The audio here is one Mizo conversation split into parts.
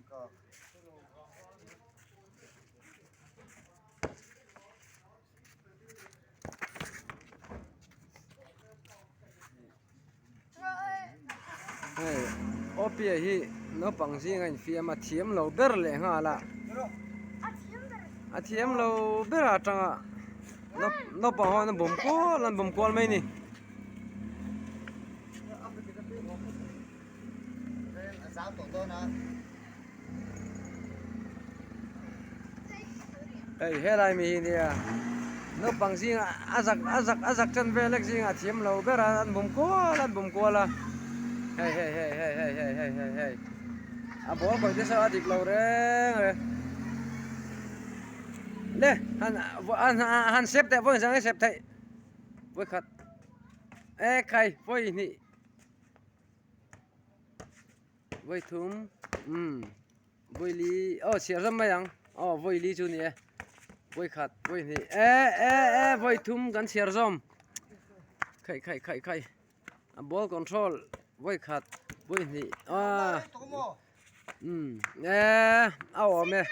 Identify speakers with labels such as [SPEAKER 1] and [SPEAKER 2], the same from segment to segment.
[SPEAKER 1] Hei Opia hi naupang zinga infiam a thiam lo ber leh nghal a a thiam lo ber atanga naupang ho an bawm kual an bawm kual mai a ni. Hei helai mi hi nia naupang zingah a zak a zak a zak ṭan vel lek zingah a thiam lo ber a an bum kual an bum kual a hei hei hei hei hei hei hei hei hei a ball khawih te saw a dik lo reng reng le han han han sep teh vawi zang i sep theih vawikhat e khai vawi hnih. Vawi thum umm vawi li aw chhiar zawm mai ang aw vawi li chu ni e vawi khat vawi hnih e e e vawi thum kan chhiar zawm khaih khaih khaih khaih a ball control vawi khat vawi hnih ah umm e a awm e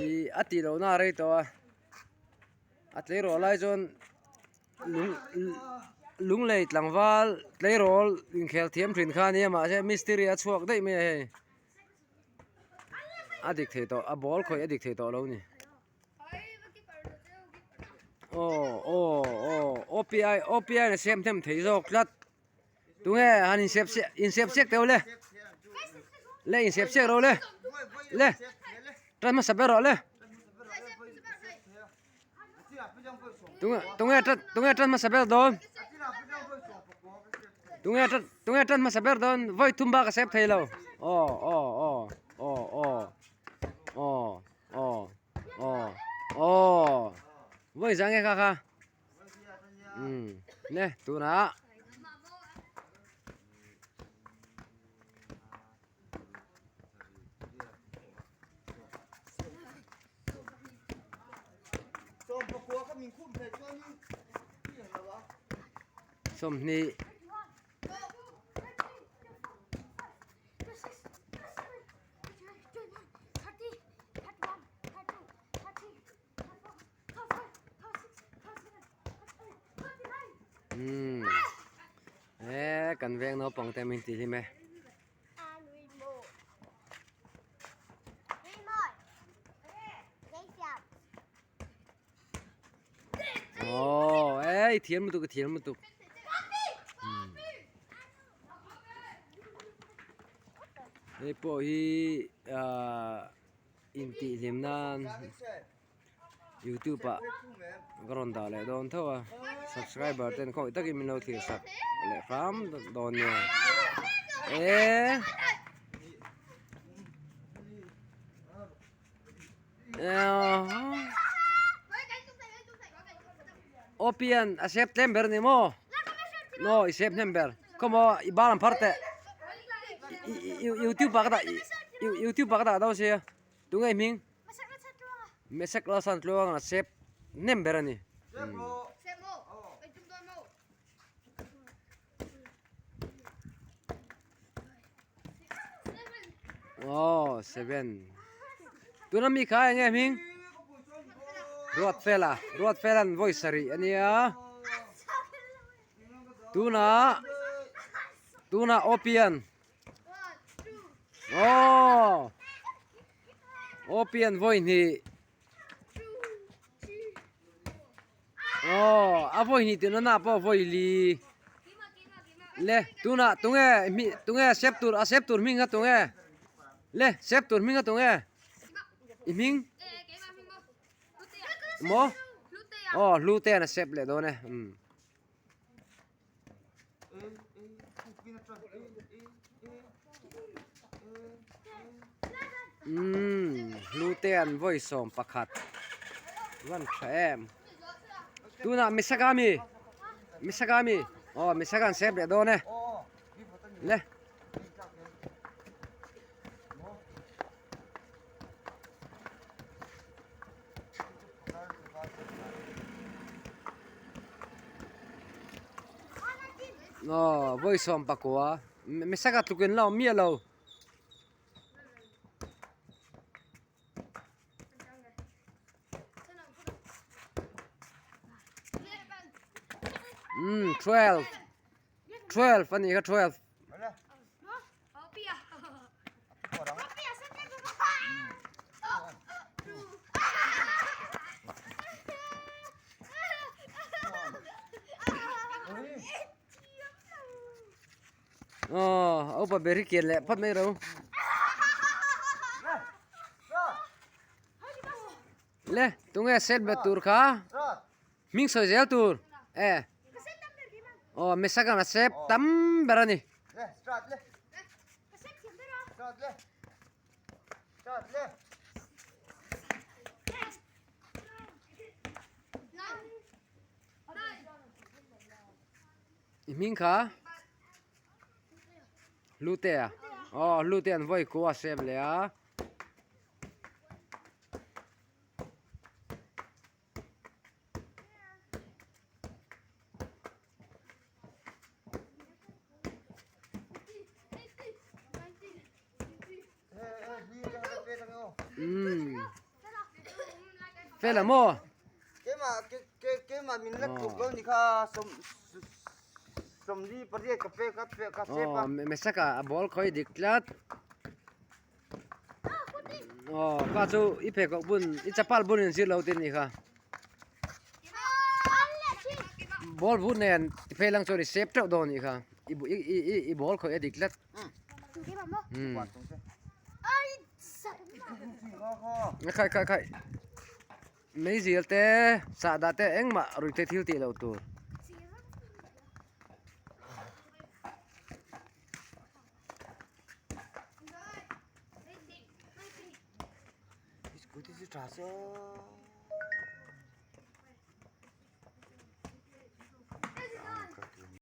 [SPEAKER 1] ih a tih loh na a rei tawh a a tleirawl lai chuan. Lunglei tlangval tleirawl inkhel thiam thin kha ania mahse mistiri a chhuak daih mai a hei a dik thei tawh a ball khawih a dik thei tawh lo a ni aw aw aw OPI OPI in a siam hnem thei zawk tlat tunge han insep insep siak teuh le le insep siak rawh le le tan hmasa ber rawh le. Tunge tunge tan hmasa ber dawn tunge tan tunge tan hmasa ber dawn vawi thum bak a sep thei lo aw aw aw aw aw aw aw aw aw vawi zang nge kha kha umm le tunah. Sawmhnih umm he kan veng naupang te min tih hlim e. Aw ei thiam lutuk thiam lutuk hei pawh hi ah intihhlim nan youtube ah ka rawn dah leh dawn tho a subscriber ten khawi takin min lo thlir sak leh hram dawn nia e Opian a sep tlem ber ni maw no i sep hnem ber khawmaw i bal ang phar teh youtube ah ka dah youtube ah ka dah dawn sia tunge i hming Mesak Lalsan Tluanga sep hnem ber a ni. Aw seven tuna mi kha enge hming ruat fela ruat felan vawi sarih a nia tunah tunah opian aw opian vawi hnih Aw a vawi hnih tih nana pawh vawi li le tunah tunge hmih tunge sep tur a sep tur hming kha tunge le sep tur hming kha tunge i hming maw aw hlu te an a sep leh dawn e umm. Umm hlute an vawi 11 van tha em tunah misaka mi misaka mi aw misaka an sep leh dawn e le. Aw vawi 19 misaka tluk in la awm miah lo. Umm 12 12 a nih kha 12. Aw upa ber hi kian leh phawt mai ro. Le tunge set bet tur kha hming sawi zel tur e aw Mesaka a sep tam ber a ni. I hming kha Hlute a aw Hlute an vawi kua a sep leh a. Fel a maw? Aw Mesaka a ball khawi dik tlat. Aw ka chu i pheikhawk bun i chapal bun in zir lo te ni kha. Ball bun nen ti phei lang chuan i sep teuh dawn nih kha. I i i i ball khawih a dik tlat. Hmm. Khai khai khai. Meizil te sahdah te engmah ruihtheih thil tih loh tur.
[SPEAKER 2] Scooty chu tha se aw.